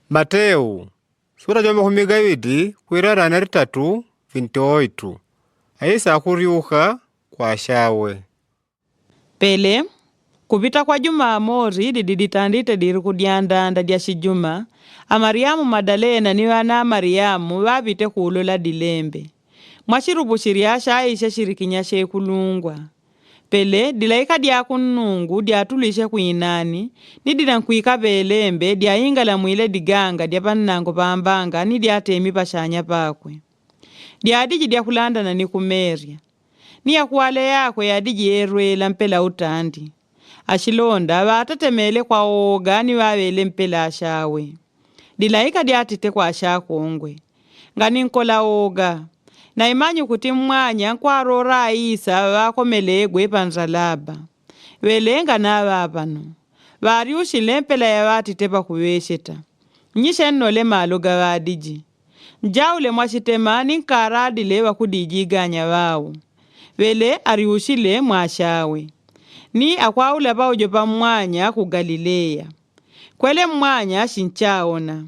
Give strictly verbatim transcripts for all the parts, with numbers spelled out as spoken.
Mateu sura ja mahumi gaŵidi kwira rana ritatu vinti oitu. Aisa akuryuka kwa shawe. Pele kupita kwa juma amori didi ditandite diri kudyandanda dya shijuma, amaryamu madalena ni ŵana amaryamu ŵaŵite kuulola dilembe. Mwashirupushi ryashaishe shirikinya shekulungwa. Pele dilaika dya kunnungu dyatulwishe kwinani, ni dila nkwika ŵelembe dyaingalamwile diganga dya pannango pambanga ni dyatemi pashanya pakwe. Dyadiji dyakulandana ni kumerya. Ni yakwale yakwe yadiji yelwela mpela utandi. Ashilonda ŵatatemele kwa oga ni ŵaŵele mpela ashawe. Dilaika dyatite kwa ashakongwe, nganinkola oga. Naimanyi kuti mmwanya nkwarora aisa ŵakomelegwe pansalaba. Ŵelenga naŵa pano. Ŵalyushile mpela yaŵatite pakuŵesheta. Nyishe nnole malo gaŵadiji. Njaule mwashitema ni nkaradile ŵakudijiganya ŵao. Ŵele alyushile mwashawe. Ni akwaula paujo pammwanya ku galileya. Kwele mmwanya shinchaona.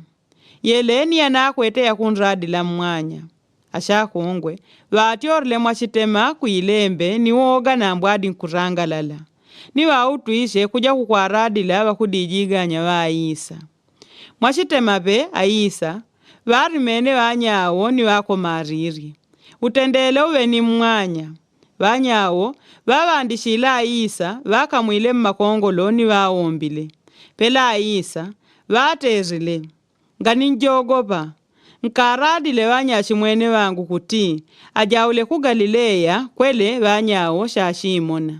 Yele ni yanakwete yakunradila mmwanya. Ashakongwe ŵatyorile mwashitema kwilembe ni woga nambwadi nkurangalala. Ni ŵautwishe kuja kukwaradila ŵakudijiganya ŵaisa. Mwashitema ŵe aisa ŵarimene ŵanyawo ni ŵakomarirye. Utendele uŵe ni mmwanya. Ŵanyawo ŵaŵandishile aisa ŵakamwile mmakongolo ni ŵawombile. Pela aisa ŵaterile, nganinjogopa. Nkaradile ŵanyashimwene ŵangu kuti ajaule ku galileya kwele ŵanyawo shashimona.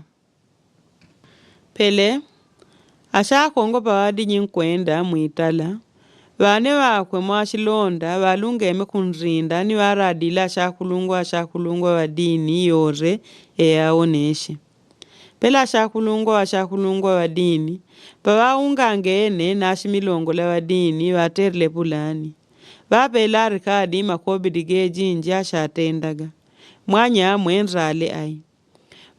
Pele ashakongo paŵadiji nkwenda mwitala, ŵane ŵakwe mwashilonda ŵalungeme kunrinda ni ŵaradile ashakulungwa ashakulungwa ŵadini yore eyawoneshe. Pele ashakulungwa ashakulungwa ŵadini paŵaungangene nashimilongola ŵadini ŵaterile pulani. Ŵapele arikadi makobidi gejinji ashatendaga. Mwanyamwe nrale ai.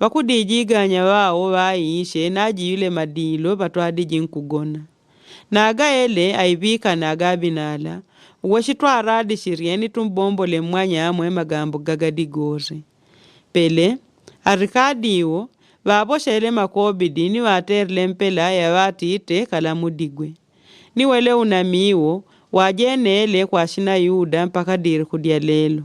Ŵakudijiganya ŵao ŵaishe najiyule madilo patwadiji nkugona. Nagaele aiŵikana agabinala. Uwe shitwaradishirye ni tumbombole mmwanyamwe magambo gagadi gore. Pele arikadi wo ŵaposhele makobidi ni ŵaterile mpela yaŵatite kalamudigwe. Ni wele unami wo wajenele kwa shina yuda mpaka diri kudya lelo.